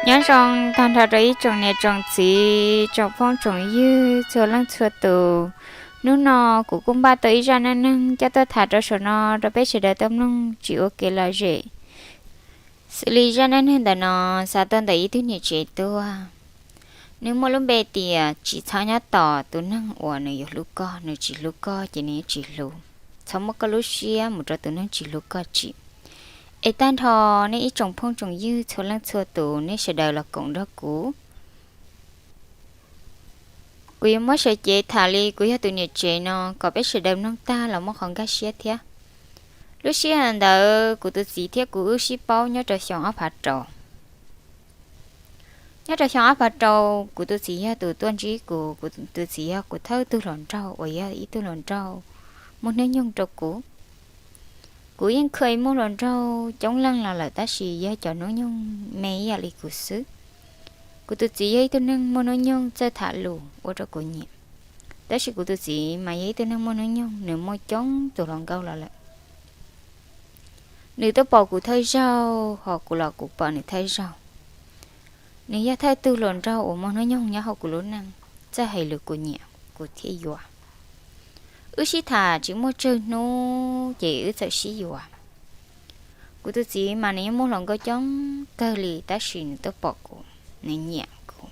Nyob zoo tag nrho rau ib tsoom niam tsoom txiv, tsoom phooj tsoom ywg txhua leej txhua tus. Hnub no kuv kuj npaj tau ib zaj neej neeg coj tuaj tham rau saum no rau peb sawv daws tau mloog tsis ua kev lom zem. Xws li zaj neej neeg ntawm no xav tau ntawm ib tug niam tsev tuaj. Nws muaj lub npe tias tsis txhob nyob tos tus neeg uas nws yuav hlub koj, nws tsis hlub koj ces nws tsis hlub. Txhob muab koj lub siab mus rau tus neeg tsis hlub koj tsim. Es tag nrho nej ib tsoom phooj tsoom ywg txhua leej txhua tus, nej sawv daws los koom nrog kuv. Kuv yuav muab sawv cev tham li kuv yog tus niam tsev no kom peb sawv daws mloog tag los muaj qhov nkag siab thiab. Lub sij hawm ntawd kuv tus txiv thiab kuv wb sib paub nyob rau xyoo ob phav rau. Nyob rau xyoo ob phav rau, kuv tus txiv yog tus tuaj ntsib kuv, kuv tus txiv yog kuv thawj tug hluas nraug uas yog ib tug hluas nraug muaj hnub nyoog rau kuv. Kuv yeej kha muaj hluas nraug coob leej los lawm tab sis yog cov hnub nyoog me ib yam li kuv xwb. Kuv tus txiv yog ib tug neeg muaj hnub nyoog txawj tham lus ua rau kuv nyiam. Tab sis kuv tus txiv mas yog ib tug neeg muaj hnub nyoog, nws muaj coob tus hluas nkauj los lawm. Nws twb pom kuv thawj zaug, ho kuv los kuv pom nws thawj zaug. Nws yog thawj tug hluas nraug uas muaj hnub nyoog nyob hauv kuv lub neej, txawj hais lus kuv nyiam kuv thiaj yuav. Wb sib tham tsis muaj tsawg hnub ces wb txawm sib yuav. Kuv tus txiv mas nws yeej muaj hluas nkauj coob kawg li tab sis nws twb pom kuv, nws nyiam kuv.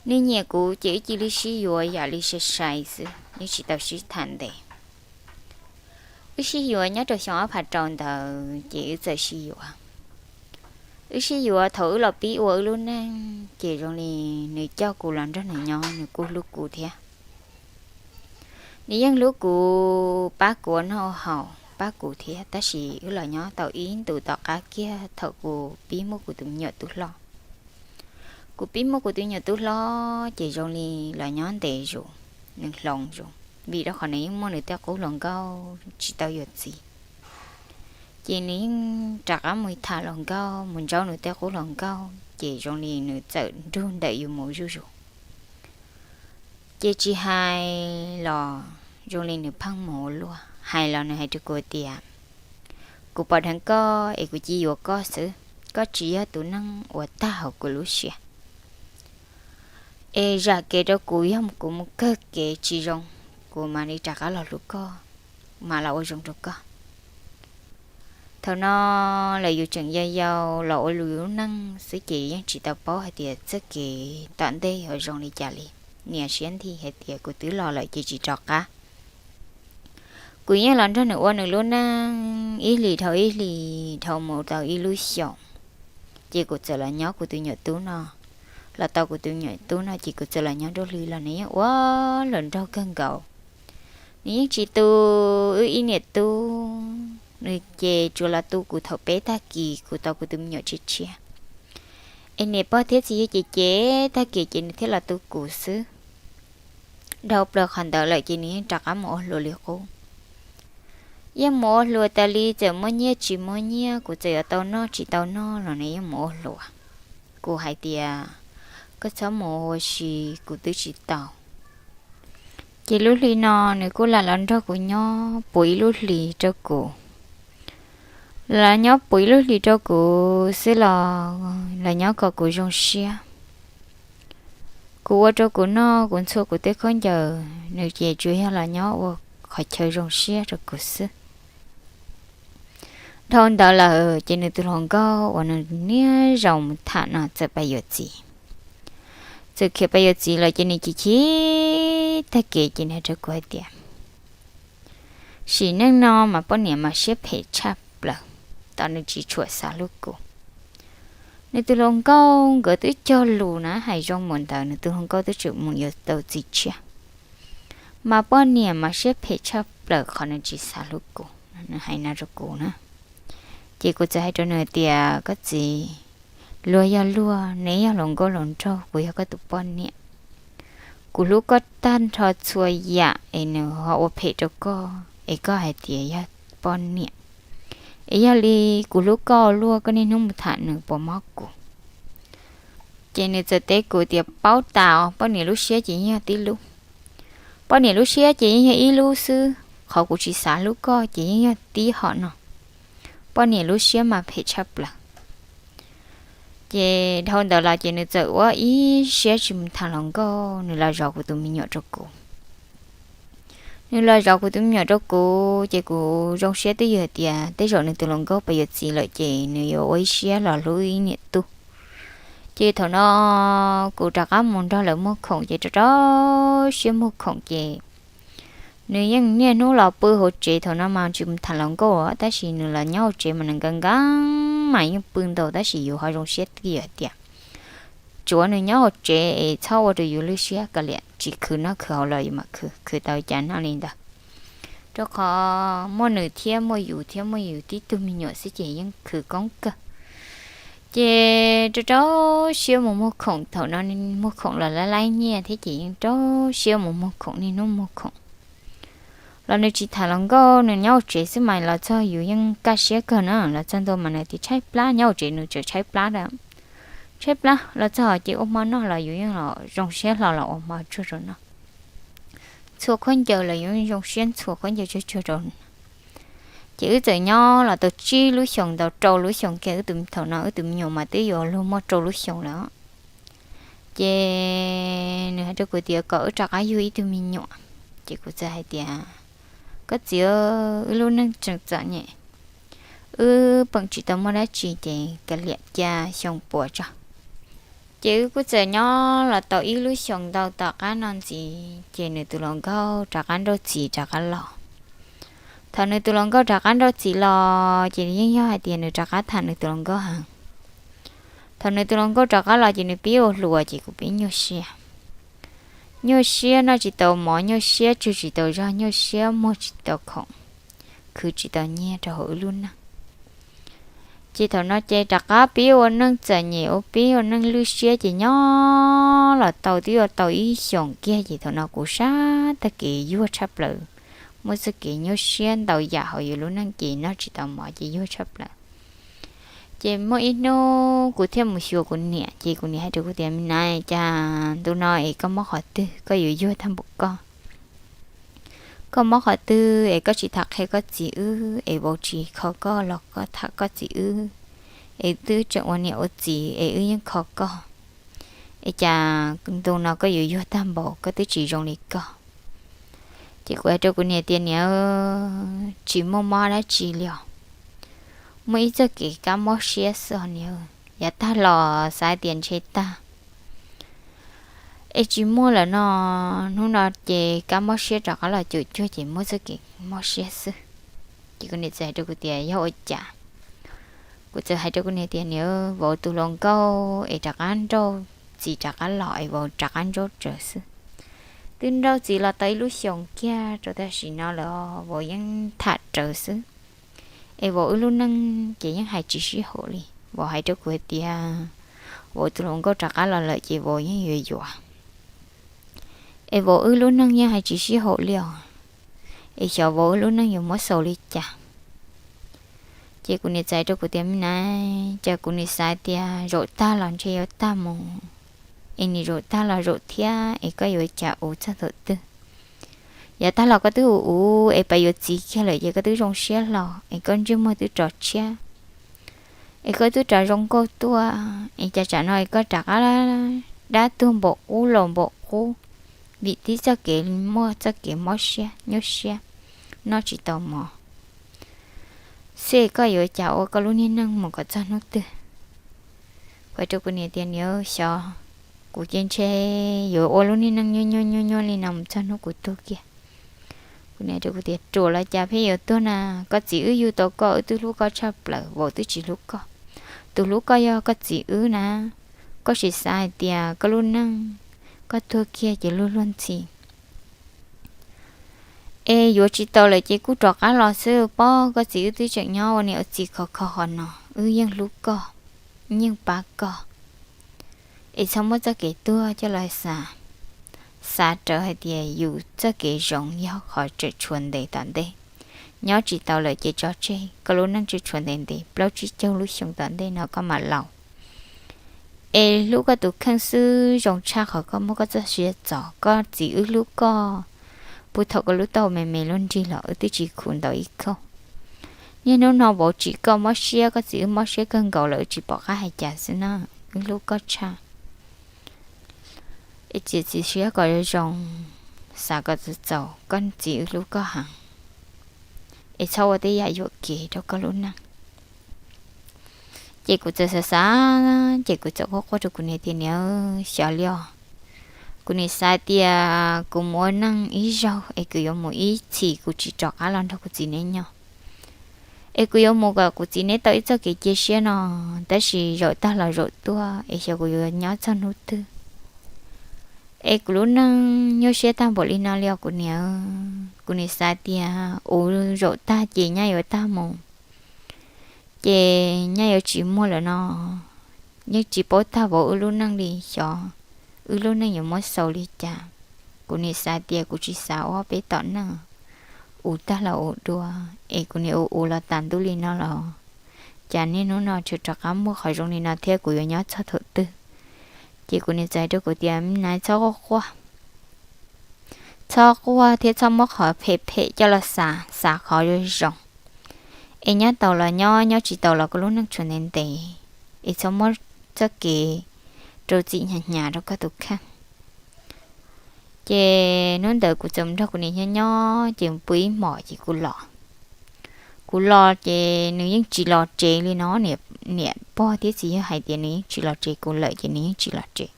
Nws nyiam kuv ces wb cia li sib yuav yam li sai sai xwb, yeej tsis tau sib tham ntev. Wb sib yuav nyob rau xyoo ob phav rau ntawd ces wb txawm sib yuav. Wb sib yuav thaum wb los pib ua wb lub neej ces zoo li nws coj kuv los nrog nws nyob, nws kuj hlub kuv thiab. Nws yeej hlub kuv, pab kuv ua noj ua haus, pab kuv thiab, tab sis wb los nyob tau ib ntus tom qab kiag thaum kuv pib muaj kuv tus me nyuam tub hlob. Kuv pib muaj kuv tus me nyuam tub hlob ces zoo li los nyob ntev zus, nws hloov zus, vim rau qhov nws yeej muaj nws tej qub hluas nkauj tsis tau yuav txiv. Ces nws yeej rov qab mus tham hluas nkauj, mus ntsaub nws tej qub hluas nkauj, ces zoo li nws txawm nrug ntawm yus mus zuj zus. Ces tsis hais los zoo li nws pheej mus ua luaj, hais los nws hais rau kuv tias, kuv pom dheev koj es kuv cia yuav koj xwb, koj tsis yog tus neeg uas tag hauv kuv lub siab. Es zam kev rau kuv, yog kuv mus kawg kev tsis zoo, kuv mam li rov qab los hlub koj, mam los ua zoo rau koj. Thaum no lawv yus tseem yau yau los ua lus lub neej xwb ces yeej tsis tau paub hais tias txoj kev tom ntej yuav zoo li cas li. Niam siab nthi hais tias kuv twb los lawm ces tsis rov qab. Kuv yeej los nrog nws ua nws lub neej ib hlis dhau ib hlis dhau mus tau ib lub xyoos, ces kuv txawm los nyob kuv tus nyuam tub no. Los tau kuv tus nyuam tub no ces kuv txawm los nyob nruab hli los nws yeej ua hluas nraug kawg nkaus. Nws yeej tsis tu wb ib niam tub, nws ces tsuas los tu kuv thaum peb tag kis kuv tau kuv tus me nyuam tshiab tshiab. Es niam pog thiab txiv yawg ces ces tag kis ces nws thiaj los tu kuv xwb. Dhau plaws qhov ntawd lawm ces nws yeej rov qab mus ua hluas li qub. Yeej mus ua hluas tas li, txawm muaj nyiaj tsis muaj nyiaj, kuv txawm yuav tau noj tsis tau noj los nws yeej mus ua hluas. Kuv hais tias, koj txhob mus ua si, kuv twb tsis tau. Ces lub hli no nws kuj lam los nrog kuv nyob puv ib lub hlis rau kuv. Los nyob puv ib lub hlis rau kuv xwb los, los nyob kom kuv zoo siab. Kuv ua rau kuv noj, kuv ntxhua kuv tej khaub ncaws, nws ces tsuas yog los nyob ua qhov chaw zoo siab rau kuv xwb. Dhau ntawd lawm ces nws tus hluas nkauj uas nws niaj zaus mus tham no txawm pais yuav txiv. Txawm khiav pais yuav txiv lawm ces nws chim chim tag kev ces nws hais rau kuv hais tias, sim neej no mas poj niam mas siab phem tshaj plaws, tos nws tsis tshua xav hlub kuv. Nws tus hluas nkauj nkawd twb cog lus na, hais zoo mus ntawd nws tus hluas nkauj twb tseem mus yuav tau txiv tshiab, mas poj niam mas siab phem tshaj plaws qhov nws tsis xav hlub kuv, nws hais no rau kuv na. Ces kuv txawm hais rau nws tias, koj txiv, luag yog luag, neb yog hluas nkauj hluas nraug, kuv yog koj tus poj niam. Kuv hlub koj tag nrho txhua yam es nws ho ua phem rau koj es koj hais tias yog poj niam. Es yog li kuv hlub koj luaj, koj niaj hnub mus tham nws puas mob kuv? Ces nws txawm teb kuv tias, paub tas, poj niam lub siab ces yeej yog tib lub. Poj niam lub siab ces yeej yog ib lub xwb, qhov kuv tsis xav hlub koj ces yeej yog tib hom no. Poj niam lub siab mas phem tshaj plaws. Ces dhau ntawd los ces nws txawm ua ib siab tsis mus tham hluas nkauj, nws los zov kuv tus me nyuam rau kuv. Nws los zov kuv tus me nyuam rau kuv ces kuv zoo siab twj ywm hais tias tej zaum nws tus hluas nkauj pab yuav txiv lawm ces nws yuav ua ib siab los hlub ib niam tub. Ces thaum no kuv rov qab mus nrog lawv muag khoom ces rau rau siab muag khoom ces nws yeej niaj hnub los pw hauv tsev. Thaum no mas tsis mus tham hluas nkauj tab sis nws los nyob hauv tsev mas nws nkees nkees mas yeej pw ntau tab sis yus ho zoo siab twj ywm hais tias tsuav nws nyob hauv tsev es txhob ua rau yus lwj siab, kav liam tsis khwv noj khwv haus los yus mam khwv, khwv tau cas noj li ntawd. Rau qhov muaj nws thiab muaj yus thiab muaj yus tib tug me nyuam xwb ces yeej khwv koob kawg. Ces rau rau siab mus muag khoom, thaum no muag khoom los lab laib nyiaj thiab ces yeej rau siab mus muag khoom, niaj hnub muag khoom. Los nws tsis tham hluas nkauj, nws nyob hauv tsev xwb mas los txog yus yeej kaj siab kawg na, los txog ntua mas nws tias tshaib plab, nyob hauv tsev nws tseem tshaib plab a. Tshaib plab los txog ces ua hmo noj los yus yeej los zoo siab hlo los ua hmo tsuag rau noj. Ntxhua khaub ncaws los yus zoo siab ntxhua khaub ncaws tsuag tsuag rau. Ces wb txawm nyob los tau tsib lub xyoos ntau rau lub xyoos kiag, wb tus, thaum no wb tus me nyuam mas twb yuav luag muaj rau lub xyoos lawm. Ces nws hais rau kuv tias kom wb rov qab yug ib tug me nyuam. Ces kuv txawm hais tias, koj txiv, wb lub neej tseem txom nyem, wb peem tsis tau muaj dab tsi ces kav liam cia xyoo puas tso. Ces wb kuj txawm nyob los tau ib lub xyoos ntau tom qab no ntxiv ces nws tus hluas nkauj rov qab nrauj txiv rov qab los. Thaum nws tus hluas nkauj rov qab nrauj txiv los ces yeej yog hais tias nws rov qab tham nws tus hluas nkauj heev. Thaum nws tus hluas nkauj rov qab los ces nws pib ua hluas ces kuv pib nyuaj siab. Nyuaj siab noj tsis tau mov, nyuaj siab tsug tsis tau zog, nyuaj siab muag tsis tau khoom, khwv tsis tau nyiaj rau hauv wb lub neej. Ces thaum no ces rov qab pib ua neej txom nyem, ua pib ua neej lwj siab ces nyob los tau twb yuav tau ib xyoos kiag ces thaum no kuv sab tag kev yuag tshaj plaws, muaj txoj kev nyuaj siab ntau yam hauv yus lub neej ces noj tsis tau mov ces yuag tshaj plaws. Ces muaj ib hnub kuv thiaj mus xyuas kuv niam ces kuv niam hais rau kuv tias, me nais, cas ntu no es koj mob qhov twg koj yuav yuag tag npaum koj? Koj mob qhov twg es koj tsis tham qhia koj txiv wb, es vauv tsis kho koj los koj tham koj txiv wb, es twb tseem ua niam ua txiv es wb yeej kho koj, es cas ntu no koj yuav yuag tag npaum koj twb tsis zoo li koj? Ces kuv hais rau kuv niam tias, niam, tsis muaj mob dab tsi li os, muaj ib txoj kev kab mob siab xwb niam, yav tag los xav tias ntshe tag es tsis muaj lawm no, hnub no ces kab mob siab rov qab los cuam cuag ces muaj txoj kev mob siab xwb. Ces kuv niam txawm hais rau kuv tias, yog ua cas? Kuv txawm hais rau kuv niam tias, niam, vauv tus hluas nkauj es rov qab nrauj txiv rov qab los es vauv rov qab nrauj rawv xwb. Twb nrauj txiv los tau ib lub xyoos kiag rau tam sim no lawm vauv yeej tham rawv xwb. Es vauv wb lub neej ces yeej hais tsis sib haum li. Vauv hais rau kuv hais tias vauv tus hluas nkauj rov qab los lawm ces vauv yeej yuav yuav. Es vauv wb lub neej yeej hais tsis sib haum li os. Es xyov vauv wb lub neej yuav muab xaus li cas. Ces kuv niam txawm hais rau kuv tias, me nais, cas kuv niam xav tias zaum tag los ntshe yuav tag mus, es nim zaum tag los zaum thiab es koj yuav cas ua txog thaum twg? Yav tag los koj twb ua ua es pab yuav txiv kiag lawm ces koj twb zoo siab hlo es koj ntsej muag twb rov tshiab, es koj twb rov zoo nkauj tuaj, es cas tsam no es koj rov qab dab tuag npaum qub los npaum qub, vim tib txoj kev muaj txoj kev mob siab nyuaj siab, noj tsis tau mov xwb, koj yuav cas ua koj lub niag neej mus kom txog hnub twg? Kuv hais rau kuv niam tias, niam, xyov, kuv ces ntshe yuav ua lub niag neej nyuaj nyuaj nyuaj nyuaj li no mus txog hnub kuv tuag kiag. Kuv niam rau kuv tias, ruam los cas pheej yuav tuag na, koj txiv wb yug tau koj wb twb hlub koj tshaj plaws, vauv twb tsis hlub koj. Tus hlub koj yog koj txiv wb na. Koj sim xav hais tias koj lub neej, koj tuag kiag ces luag luag ntxhi, es yuav tsis tau lawm ces kuj rov qab los xwb pob. Koj txiv wb twb tseem nyob ua niam ua txiv khov kho hov no, wb yeej hlub koj, yeej pab koj. Es txhob muab txoj kev tuag coj los xav, xav rawv hais tias yus txoj kev zoo yog qhov tseem tshuav ntev tom ntej. Nyob tsis tau lawm ces tso tseg, koj lub neej tseem tshuav ntev ntev, plaub tsib caug lub xyoo tom ntej no koj mam laus. Es hlub koj tus kheej xwb zoo tshaj qhov koj muab koj txoj sia txov. Koj txiv wb hlub koj, puag thaum koj lub taub hau me me luaj nrig los wb twb tsis khuv ntaus ib khauj. Niaj hnub no vauv tsim koj mob siab, koj txiv wb mob siab kawg nkaus los wb tsis pom qab hais cas xwb na. wb hlub koj tshaj, es txiav txim siab kom zoo zoo, xav kom txaus txaus, koj txiv wb hlub koj heev, es txhob ua tej yam yuam kev rau koj lub neej. Ces kuv txawm xav xav, ces kuv txawm quaj quaj rau kuv niam tias, Niam, xyov li os, kuv nim xav tias kuv mus ua neej ib zaug es kuv yuav mus ib txhis, kuv tsis rov qab los nrog kuv txiv neb nyob, es kuv yuav mus kom kuv txiv neb tau ib txoj kev cia siab no, tab sis zaum tag los zaum tuaj es xyov kuv yuav nyob txog hnub twg. Es kuv lub neej nyuaj siab tag npaum li no li os kuv niam. Kuv nim xav tias uv zaum tag ces nyab yuav tag mus, ces nyab yuav tsis muaj lawm no, yeej tsis paub tag npaum wb lub neej li, xyov wb lub neej yuav muab xaus li cas. Kuv nim xav tias kuv tsis xav ua peb tom neej, uv tag los uv dua, es kuv nim ua uv los tas ntuj li no los, cas niaj hnub no tseem rov qab muaj qhov zoo li no thiab kuv yuav nyob txog thaum twg? Ces kuv nim txawm hais rau kuv tias, Nai, txhob quaj quaj, txhob quaj thiab txhob muab qhov phem phem coj los xav, xav qhov zoo zoo. Es nyob tau los nyob, nyob tsis tau los koj lub neej tshuav ntev ntev, es txhob muab txoj kev rau txim hnyav hnyav rau koj tus kheej. Ces hnub ntawd kuv txawm mus nrog kuv niam nyob nyob ces pw ib hmos ces kuv los. Kuv los ces nws yeej tsis los tsev li no, niam pog thiab txiv yawg hais tias nws yeej tsis los tsev, kuv lawm ces nws yeej tsis los tsev.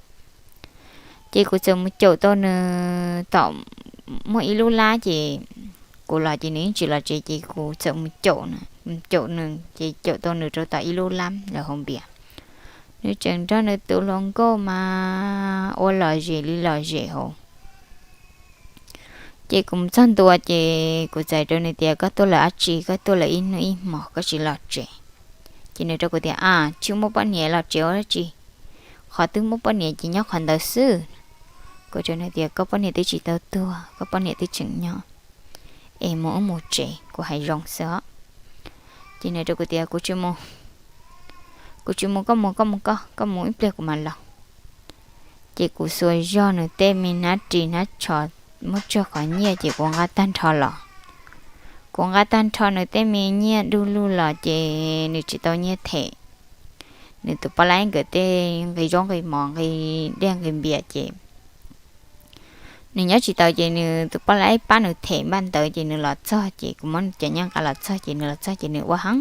Ces kuv txawm mus caum tau nws tom muaj ib lub lab ces kuv los ces nws yeej tsis los tsev ces kuv txawm mus caum nws, mus caum nws ces caum tau nws rau tom ib lub lab lawv hauv npias. Nws tseem nrog nws tus hluas nkauj mas ua lom zem li lom zem hauv. Ces kuv mus txog ntua ces kuv txawm hais rau nws tias, Koj tuaj lawm dab tsi? Koj tuaj lawm ib hnub ib hmos koj tsis los tsev? Ces nws rau kuv tias, A, tsis muaj poj niam los tsev ua dab tsi, qhov twg muaj poj niam ces nyob qhov ntawd xwb. Kuv rau nws tias, Koj poj niam twb tsis tau tuag, koj poj niam twb tseem nyob, es mus wb mus tsev, kuv hais zoo xwb os. Ces nws rau kuv tias, Kuv tsis mus, kuv tsis mus, koj mus koj mus koj, koj mus ib pliag kuv mam los. Ces kuv xuas zog nws tej me hnab ris hnab tsho muab tsawg qhov nyiaj ces kuv nqa tag nrho los. Kuv nqa tag nrho nws tej me nyiaj du lug los ces nws tsis tau nyiaj them. Nws tus poj laib nkawd tej nqi zaub nqi mov nqi dej nqi npias ces nws nyob tsis tau ces nws tus poj laib pab nws them npaj ntawd ces nws los txog ces kuv muab cov nyiaj nqa los txog ces nws los txog ces nws ua heev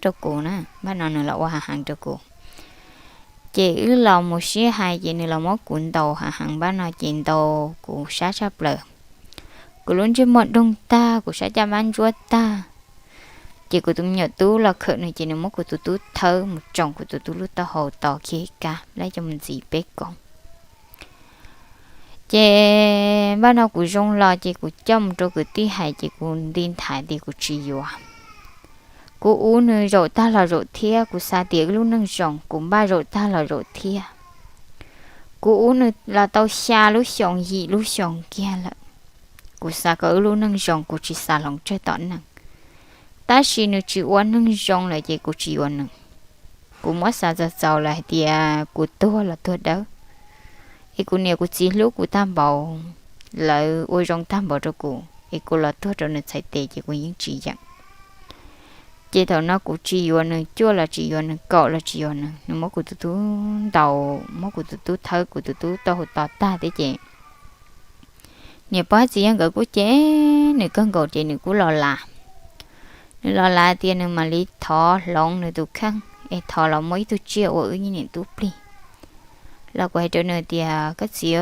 rau kuv na, npaj no nws los ua heev heev rau kuv. Ces wb los mus sib hais ces nws los muab kuv ntaus heev heev npaj no ces ntaus kuv sab tshaj plaws. Kuv lub ntsej muag doog tag, kuv sab caj mab ntsuab tag. Ces kuv tus me nyuam tub los khawm nws ces nws muab kuv tus tub thawb mus tsoom kuv tus tub lub taub hau to kiag ib kab lab coj mus ntxiv peb koob. Ces npaj no kuv zoo los ces kuv coj mus rau kwv tij hais ces kuv nti nthaiv tias kuv tsis yuav. Kuv uv nws zaum tag los zaum thiab, kuv xav tias wb lub neej zoo, kuv npaj zaum tag los zaum thiab. Kuv uv nws los tau xya lub xyoos yim lub xyoos kiag lawm. Kuv xav kom wb lub neej zoo, kuv tsis xav hloov tsawg tom neeg. Tab sis nws tsis ua neeg zoo lawm ces kuv tsis yuav nws. Kuv muab xav txaus txaus lawm hais tias kuv tuag los tuag dawb, es kuv niam kuv txiv hlub kuv tag npaum, lawv ua zoo tag npaum rau kuv, es kuv los tuag rau nws txhais tes ces kuv yeej tsis yeem. Ces thaum no kuv tsis yuav nws cuaj los tsis yuav nws kaum los tsis yuav nws, nws muab kuv tus tub ntaus, muab kuv tus tub thawb, kuv tus tub taub hau to tag thiab ces niam pog txiv yawg nkawd kuj cem nws kawg nkaus ces nws kuj los lav. Nws los lav tias nws mam li thov hloov nws tus kheej es thov los muab ib tug tsiaj ua wb niam tub plig. Los kuv hais rau nws tias, Koj txiv,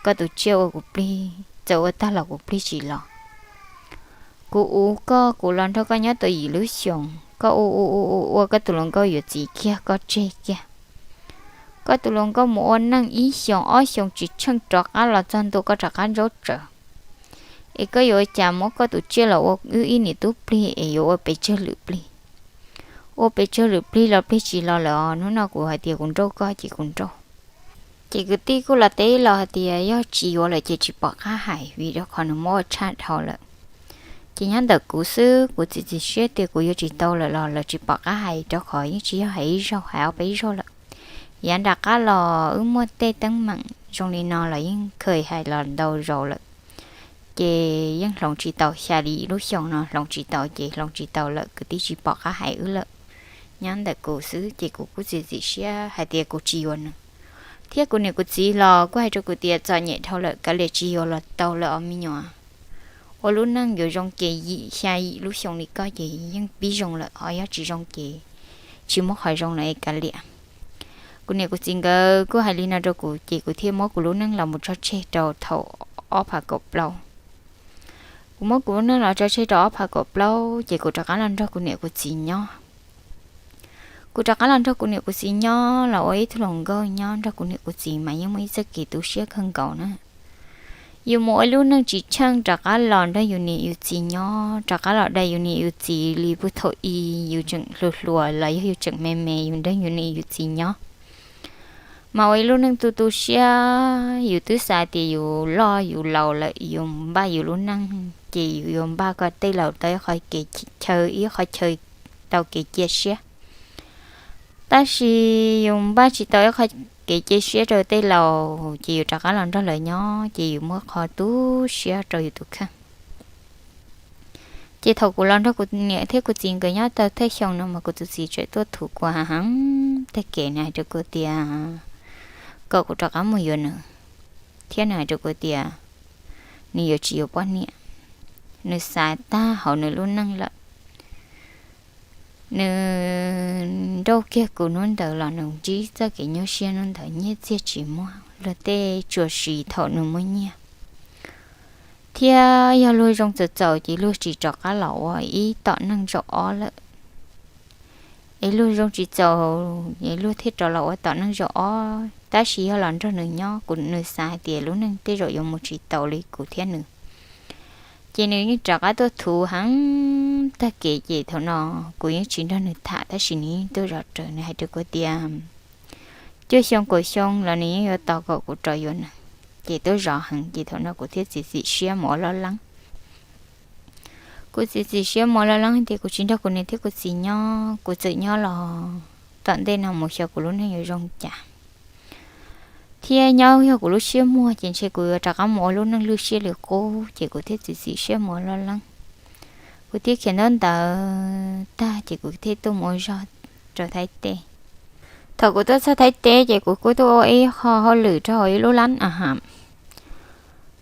koj tus tsiaj ua kuv plig, txawm ua tag los kuv plig tsis los. Kuv uv koj, kuv los nrog koj nyob tau yim lub xyoos, koj ua ua ua ua ua koj tus hluas nkauj yuav txiv kiag koj tseg kiag. Koj tus hluas nkauj mus ua neej ib xyoos ob xyoos tsis tsheej rov qab los txog ntua koj rov qab ntsaub tsawv. Es koj yuav ua cas muab koj tus tsiaj los ua wb ib niam tub plig es yuav ua pes tsawg lwm plig? Ua pes tsawg lwm plig los plig tsis los lawm os. Hnub no kuv hais tias kuv nrauj koj ces kuv nrauj. Ces kwv tij kuj los teb los hais tias yog tsis yuav lawm ces tsis pom qab hais vim rau qhov nws muab ua tshaj dhau lawm. Ces nyob ntawm kuv xwb, kuv txiav txim siab tias kuv yuav tsis tau lawm los lawv tsis pom qab hais rau qhov yeej tsis yog hais ib zaug hais ob peb zaug lawm. Yav nram qab los wb muaj tej teeb meem zoo li no los yeej kha hais los ntau zaus lawm. Ces yeej hloov tsis tau, xya li lub xyoo no hloov tsis tau ces hloov tsis tau lawm, kwv tij tsis pom qab hais wb lawm. nyob ntawm kuv xwb, ces kuv kuj txiav txim siab hais tias kuv tsis yuav nws. Thiab kuv niam kuv txiv los kuj hais rau kuv tias txom nyem dhau lawm, kav liam tsis yuav los tau lawm os me nyuam. Ua lub neej yuav zoo ces yim xya yim lub xyoo li koj ces yeej pib zoo lawm, ho yog tsis zoo ces tsis muaj qhov zoo lawm es kav liam. Kuv niam kuv txiv nkawd kuj hais li no rau kuv, ces kuv thiaj muab kuv lub neej los mus tso tseg rau thaum ob phav kaum plaub. Kuv muab kuv lub neej los tso tseg rau ob phav kaum plaub ces kuv rov qab los nrog kuv niam kuv txiv nyob. Kuv rov qab los nrog kuv niam kuv txiv nyob los ua ib tug hluas nkauj nyob nrog kuv niam kuv txiv mas yeej muaj ib txoj kev tu siab kawg nkaus na. Yus mus ua ib lub neej tsis tsheej rov qab los nrog yus niam yus txiv nyob, rov qab los dai yus niam yus txiv li puag thaum ub yus tseem hluas hluas los yog yus tseem me me yus nrog yus niam yus txiv nyob, mas ua ib lub neej tu tu siab, yus twb xav tias yus loj yus laus lawm yus npaj yus lub neej ces yus yuav npaj kom tej laus tau ib qho kev chaw, ib qho chaw tau kev cia siab. Tab sis yus npaj tsis tau ib qho kev cia siab rau tej laus ces yus rov qab los nrog lawv nyob ces yus muaj qhov tu siab rau yus tus kheej. Ces thaum kuv los nrog kuv niam thiab kuv txiv nkawd nyob tau thawj xyoo no mas kuv tus txiv tseem tuaj thuv kuv heev. Tag kev nws hais rau kuv tias kom kuv rov qab mus yuav nws, thiab nws hais rau kuv tias nws yuav tsis yuav poj niam, nws xav tag hauv nws lub neej lawm. Nws nrauj kiag kuv hnub ntawd los nws ntsib txoj kev nyuaj siab hnub ntawd, nyiaj txiag tsis muaj, luag tej tsuas siv thaum nws muaj nyiaj. Thiab yog luag zoo txaus txaus ces luag tsis rov qab los ua ib tom neej zaum ob lawm. Es luag zoo tsis txaus es luag thiaj rov los ua tom neej zaum ob, tab sis yog los nrog nws nyob kuv, nws xav hais tias lub neej tej zaum yuav mus tsis tau li kuv thiab nws. Ces nws yeej rov qab tuaj thuv heev. Tag kev ces thaum no kuv yeej tsis nrog nws tham tab sis nws yeej tuaj zov rawv, nws hais rau kuv tias cuaj xyoo kaum xyoo los nws yeej yuav tos kom kuv rov yuav nws. Ces tuaj zov heev ces thaum no kuv thiaj txiav txim siab mus ua loj leeb. Kuv txiav txim siab mus ua loj leeb tias kuv tsis nrog kuv niam thiab kuv txiv nyob, kuv txawm nyob los tom ntej no mus xyov kuv lub neej yuav zoo cas. Thiab nyob yog kuv lub siab muag ces ntshe kuv yuav rov qab mus ua lub neej lwj siab li qub, ces kuv thiaj txiav txim siab mus ua loj leeb. Kuv thiaj khiav ntaub ntawv tag ces kuv thiaj tuaj mus ua zog rau Thaib teb. Thaum kuv tuaj txog Thaib teb ces kuv kuj tuaj ua ib qho hauj lwm rau hauv ib lub lab a has.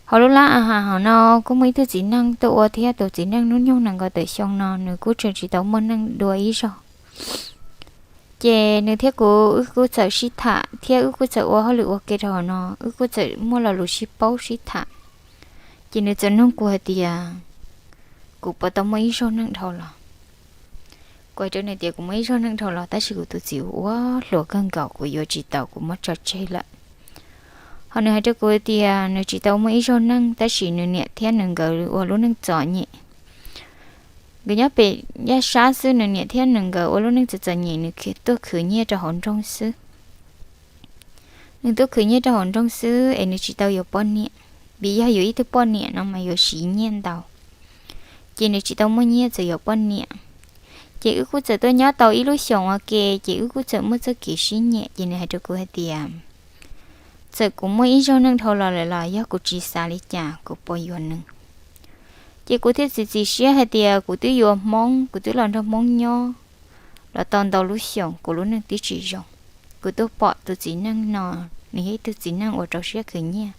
Hauv lub lab a has hauv no kuj muaj ib tug txiv neej tuaj ua thiab, tus txiv neej hnub nyoog nees nkaum tawm xyoo no nws kuj tseem tsis tau muaj neej dua ib zaug. Ces nws thiab kuv wb kuj txawm sib tham thiab wb kuj txawm ua hauj lwm ua ke rau hauv no, wb kuj txawm muaj lo lus sib paub sib tham. Ces nws txawm nug kuv hais tias kuv puas tau muaj ib zaug neej dhau los. Kuv hais rau nws tias kuv muaj ib zaug neej dhau los tab sis kuv tus txiv ua hluas kawg nkaus kuv yuav tsis tau, kuv muab tso tseg lawm. Ho nws hais rau kuv tias nws tsis tau muaj ib zaug neej tab sis nws niam thiab nws nkawd ua lub neej txom nyem. Nkawd nyob pem yaj sab xwb, nws niam thiab nws nkawd ua lub neej txom txom nyem, nws tuaj khwv nyiaj rau hauv nroog xwb. Nws tuaj khwv nyiaj rau hauv nroog xwb es nws tsis tau yuav poj niam, vim yog yuav ib tug poj niam no mas yuav siv nyiaj ntau. Ces nws tsis tau muaj nyiaj txawm yuav poj niam. Ces wb kuj txawm tuaj nyob tau ib lub xyoos ua ke ces wb kuj txawm muaj txoj kev sib nyiam, ces nws hais rau kuv hais tias txawm kuv muaj ib zaug neej dhau los lawm los yog kuv tsis xav li cas kuv puas yuav nws. Ces kuv thiaj txiav txim siab hais tias kuv twb yuav Hmoob, kuv twb los nrog Hmoob nyob los tau ntau lub xyoos, kuv lub neej twb tsis zoo. Kuv tuaj pom tus txiv neej no, nws yog ib tug txiv neej uas rau siab khwv nyiaj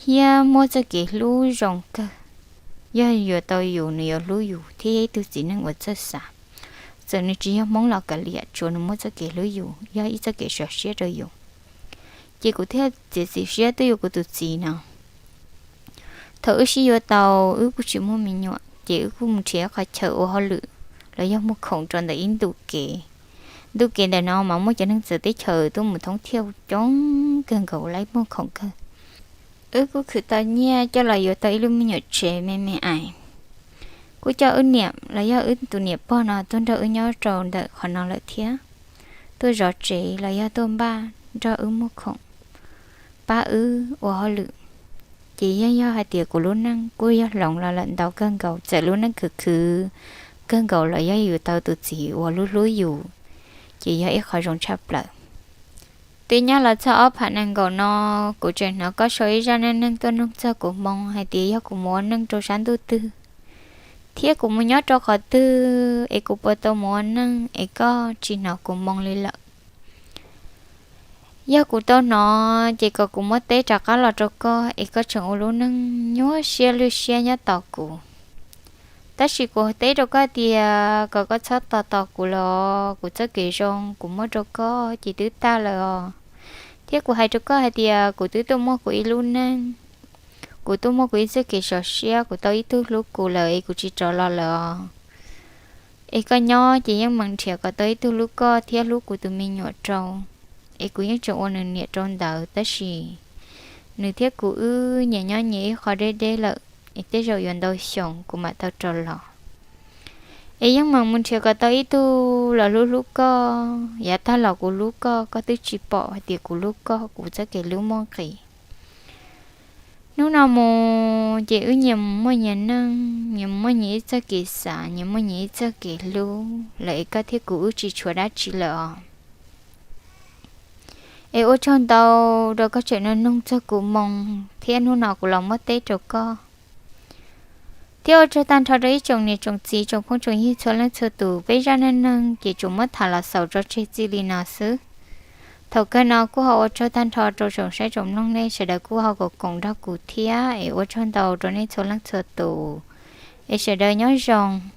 thiab muaj txoj kev hlub zoo kawg. Yog yuav tau yus, nws yuav hlub yus thiab yog ib tug txiv neej uas txawj xav. Txawm nws tsis yog Hmoob los kav liam, tsuas nws muaj txoj kev hlub yus, yog ib txoj kev sov siab rau yus. Ces kuv thiaj txiav txim siab tuaj yuav kuv tus txiv no. Thaum wb sib yuav tau, wb kuj tsis muaj me nyuam, ces wb kuj mus nrhiav qhov chaw ua hauj lwm los yog muag khoom rau ntawm ib ntu kev. Ntu kev ntawm no mas muaj cov neeg txawv teb chaws tuaj mus thoob thiaj coob kawg nkaus, lawv muag khoom kawg. Wb kuj khwv tau nyiaj coj los yuav tau ib lub me nyuam tsev me me ais. Kuj coj wb niam los yog wb tus niam pog no tuaj nrog wb nyob rau ntawm qhov no lawm thiab. Tuaj zov tsev los yog tuaj npaj nrog wb muag khoom, pab wb ua hauj lwm. Ces yeej yog hais tias kuv lub neej kuj yog hloov los lawm ntau kawg nkaus, txawm lub neej khwv khwv kawg nkaus los yog yus tau tus txiv uas hlub hlub yus, ces yog ib qho zoo tshaj plaws. Twb nyob los txog ob phav nees nkaum no, kuv tseem hnov koj sau ib zaj neej neeg tuaj nug txog kuv hmoo hais tias yog kuv mus ua neej rau sab ntuj twg, thiab kuv mus nyob rau qhov twg es kuv puas tau mus ua neej es koj tsis hnov kuv moo li lawm. Yog kuv tau hnov ces kom kuv muab teb rov qab los rau koj es koj tseem ua lub neej nyuaj siab lwj siab nyob tos kuv. Tab sis kuv teb rau koj tias kom koj txhob tos tos kuv los kuv txoj kev zoo kuv muab rau koj ces twb tag lawm os. Thiab kuv hais rau koj hais tias kuv twb tuaj muaj kuv ib lub neej, kuv tuaj muaj kuv ib txoj kev sov siab, kuv tau ib tug hlub kuv lawm es kuv tsis rov los lawm os. Es koj nyob ces yeej meem nrhiav kom tau ib tug hlub koj thiab hlub kuv tus me nyuam rau, es kuv yeej tseem ua nws niam rau ntawd, tab sis nws thiab kuv wb nyias nyob nyias ib qho deb deb lawm, es tej zaum yuav ntau xyoo kuv mam tau rov los. Es yeej meem mus nrhiav kom tau ib tug los hlub hlub koj, yav tag los kuv hlub koj, koj twb tsis pom hais tias kuv hlub koj, kuv txoj kev hlub muaj nqis. Hnub no mus ces wb nyias mus muaj nyias neej, nyias mus muaj nyias ib txoj kev xav, nyias muaj nyias ib txoj kev hlub lawm es koj thiab kuv wb tsis tshuav dab tsi lawm os. Es ua tsaug ntau rau koj tseem nug noog txog kuv moo thiab hnub no kuv los muab teb rau koj. Thiab ua tsaug tag nrho rau ib tsoom niam tsoom txiv tsoom phooj tsoom ywg txhua leej txhua tus, peb zaj neej neeg ces tsuas muab tham los xaus tso tseg txij li no xwb. Thaum kawg no kuj ho ua tsaug tag nrho rau tsoom saib tsoom mloog nej sawv daws kuj ho koom koom nrog kuv thiab es ua tsaug ntau rau nej txhua leej txhua tus. Es sawv daws nyob zoo.